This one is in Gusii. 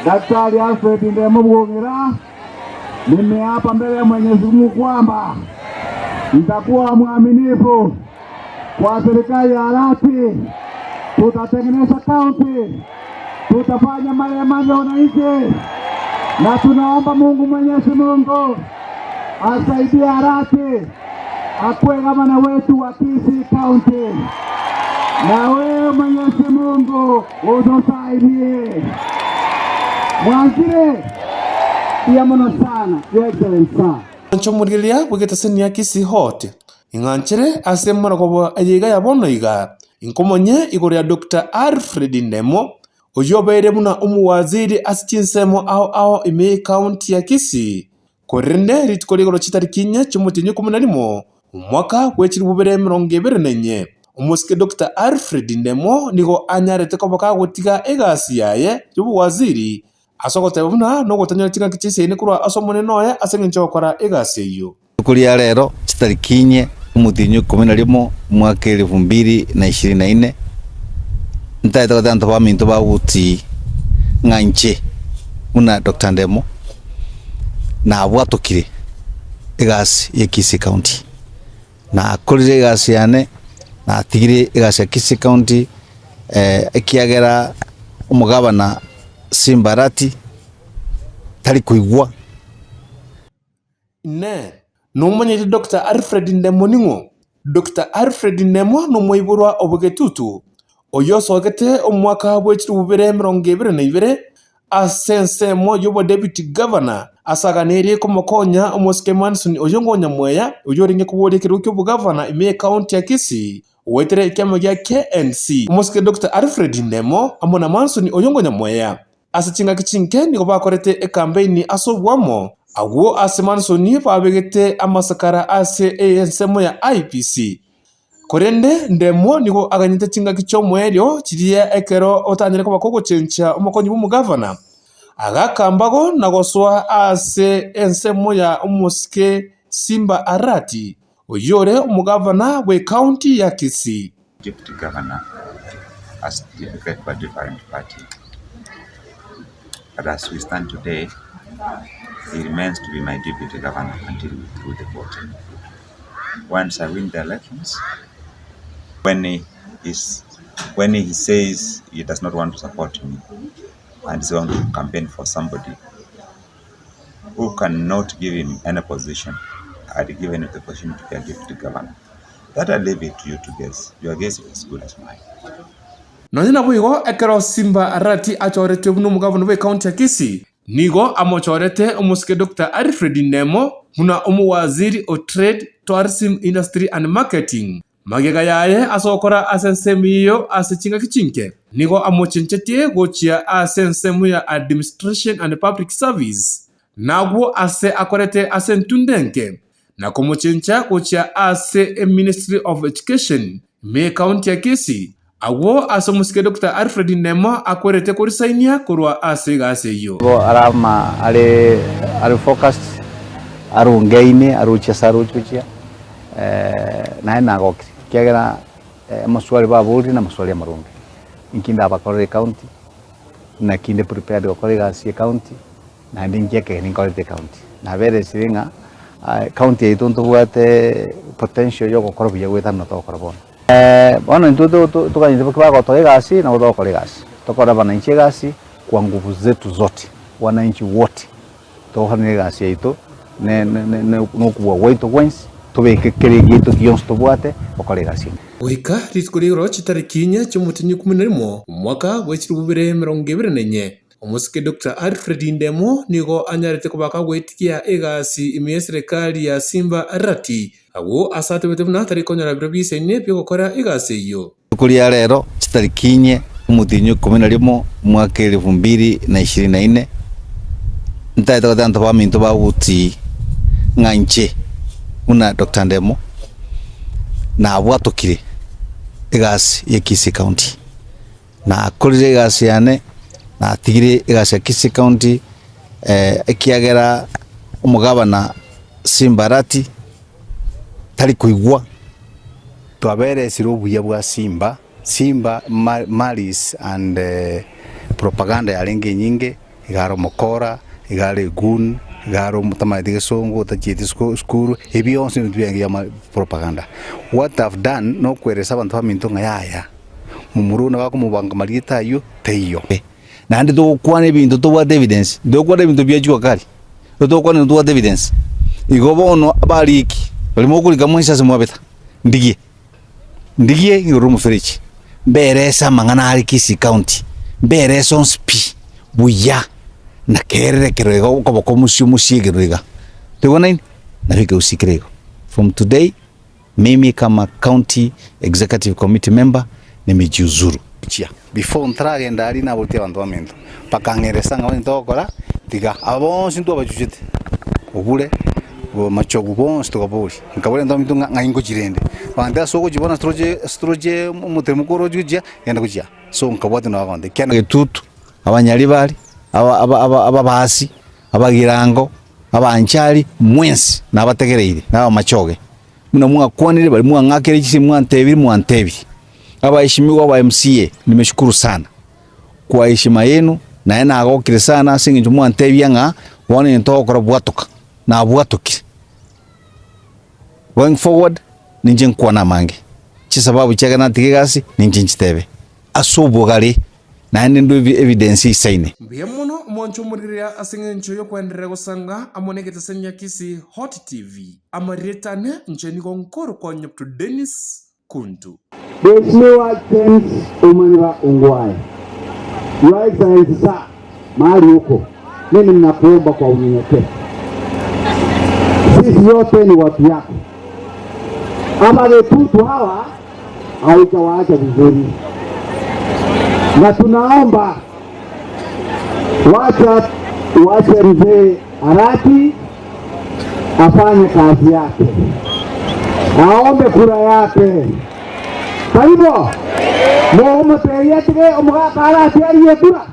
Daktari Alfred Ndemo Bwong'ira, nimeapa mbele ya Mwenyezi Mungu kwamba nitakuwa mwaminifu kwa serikali ya Arati, tutatengeneza kaunti, tutafanya maendeleo ya wananchi, na tunaomba Mungu Mwenyezi Mungu asaidie Arati akuwe gavana wetu wa Kisii County, na wewe Mwenyezi Mungu utusaidie. Mwanzire iya muno sana, Your Excellency sir. Inche omorigereria bw'egetaseni ya Kisii Hot, ing'anchere ase emorogobo eye iga ya bono iga, inkomonye igoro ya Doctor Alfred Ndemo, oyio obeire buna omowaziri ase chinsemo ao ao ime y'ecounty ya Kisii. Korende rituko rigoro chitariki inye chi'omotienyi o ikomi na rimo, omwaka bwe chilifu bibere emerongo ebere na inye, omosike Doctor Alfred Ndemo nigo anyarete koba kagotiga egasi yaye y'obowaziri ase ogoteba buna nogotanyora chingaki chi'eseini korwa ase omonene oye ase engencho y'ogokora egasi eyio. Rituko ria rero chitariki inye omotienyi o ikomi na rimo, omwaka elifu mbili na ishirini na ine, ntaete goteba abanto baminto ba Gusii ng'a inche buna Doctor Ndemo nabwatokire egasi ya Kisii County. Nakorire egasi yane, natigire egasi ya Kisii County ekiagera omogabana Simba Arati tari koigwa. Inee! Nomanyete Doctor Alfred Ndemo ning'o? Doctor Alfred Ndemo nomoiborwa o Bogetutu, oyio osogete omwaka bwe chilifu bibere emerongo ebere na ibere ase ensemo y'obodeputy governor ase aganeirie komokonya omosike Manson Oyongo Nyamweya oyio orenge koboria ekerogo ki'obogavana ime y'ecounty ya Kisii goetera ekiama gia KNC. Omosike Doctor Alfred Ndemo amo na Manson Oyongo Nyamweya Ase chingaki chinke nigo bakorete ekampeini ase oboamo, agwo ase Mansoni babegete amasakara ase ensemo ya IEBC. Korende Ndemo nigo aganyete chingaki chi'omoerio chiria ekero otanyare koba kogochenchia omokonyi bw'omogavana, agaaka mbago na gosoa ase ensemo ya omosike Simba Arati, oyio ore omogavana bw'ecounty ya Kisii. Deputy Governor as declared by different party but as we stand today he remains to be my deputy governor until we through the voting. Once I win the elections, when he is when he says he does not want to support me and is going to campaign for somebody who cannot give him any position, I'd give him the position to be a deputy governor. That I leave it to you to guess. Your guess is as good as mine. Nonya naboigo, ekero Simba Arati achoretwe buna omogavana bw'ecounty ya Kisii, nigo amochorete omosike Doctor Alfred Ndemo buna omowaziri o Trade, Tourism, Industry and Marketing. Magega yaye ase ogokora ase ensemo eyio ase chingaki chinke, nigo amochenchetie gochia ase ensemo ya Administration and Public Service, nagwo ase akorete ase entunda enke, na komochencha gochia ase Eministry of Education ime y'Ecounty ya Kisii, agwo ase omosike Doctor Alfred Ndemo akwerete korisainia korwa ase egasi eyio. Nigo arama are are focused, arungeine, arochie ase aroche gochia, naye nagokire, ekiagera amaswali baborire na amaswali amaronge. Inki ndabakorere ecounty, naki inde prepared gokora egasi ya ecounty. Naende inki ekegeni nkorete ecounty? Naberesire ng'a ecounty yaito ntobwate potential ya ogokora buya goetana buna togokora bono. Bono intwe toganyete bagotoa egasi nabo togokora egasi. Tokore abananchi egasi kwa nguvu zetu zote, wananchi wote togokorana egasi yaito ne ne okobua gwaito gwensi tobeke kera egiaito gionsi tobwate gokora egasi eye. Goika rituko ri'igoro chitariki inye chi'omotienyi o ikomi na rimo, omwaka bwe chilifu bibere emerongo ebere na inye, Omosike Doctor Alfred Ndemo nigo anyarete kobaka goetigia egasi ime y'eserekari ya Simba Arati, agwo ase atebete buna tari konyora biro biisaine bi'ogokora egasi eyio. Rituko ria rero chitariki inye omotienyi o ikomi na rimo omwaka elifu mbili na ishirini na ine, ntaete goteba abanto baminto ba Gusii ng'a inche buna Doctor Ndemo nabwatokire egasi ya Kisii County. Nakorire egasi yane, natigire egasi ya Kisii County ekiagera omogabana Simba Arati tari koigwa. Twaberesire obuya bwa Simba, Simba malice and propaganda yarenge enyinge. Iga are omokora, iga are egoon, iga are omotamanyeti gesongo, otachieti esukuru, ebi bionsi nebinto biaye bia propaganda. What I've done nokweresa abanto baminto ng'a yaya, momura one bakomobanga marieta ayio taiyo. Naende togokwana ebinto tobwate evidence, ntogokwana ebinto bia jua kali, togokwana ebinto tobwate evidence. Igo bono abariki baria mokorika mwensi ase mwabeta, ndigie. Ndigie igoro omoferechi, mberese amang'ana are Kisii County, mberese onsi pi buya, na kerere ekero iga okoboko omosie omosie ekero iga. Toigwanaine? Nabo ekegusii kere igo. From today, mimi kama county executive committee member nimejiuzuru. Chia before ntaragenda aria naboretie abanto baminto, bakang'eresa ng'a onye togokora tiga. Aba bonsi ntwabachuchete, obure, machogu bonsi tokaboria. Nkabora ento ominto ng'a ng'ai ngochia rende, bagantebia ase ogochia bono ase toroche ase toroche omoteremoko oroche gochia, genda gochia aa. So nkabwatia nabo bagontebia ekiagera Getutu, abanyaribari, aba aba aba ababasi, abagirango, abanchari, mwensi nabategereire, na abamachoge, buna mwakwanire baria mwang'akeire chisemi mwantebirie mwantebirie. Abaheshimiwa aba MCA, nimeshukuru sana kwa heshima yenu, naye nagokire sana ase eng'encho mwantebia ng'a bono egento ogokora bwatoka, nabwatokire. Going forward, ninche nkwane amange, chisababu chiaye natiga egasi, ninche nchitebe ase obogare, naende ndue evidence eisaine. Mbuya mono omwancho omorigereria ase engencho y'okwenderera gosanga amo negetesani gia Kisii Hot TV. Amarieta ane inche nigo nkorokwa Nyapto Dennis Kuntu. Mheshimiwa James Omanyura Ongwae, Your Excellency Sir, mahali uko, mimi ninakuomba kwa unyenyekevu, sisi yote ni watu yako. Abagetutu hawa haujawaacha vizuri, na tunaomba wacha wache mzee Arati afanye kazi yake, aombe kura yake. Taibo, mogomoteria atige omogaka Arati arie kura.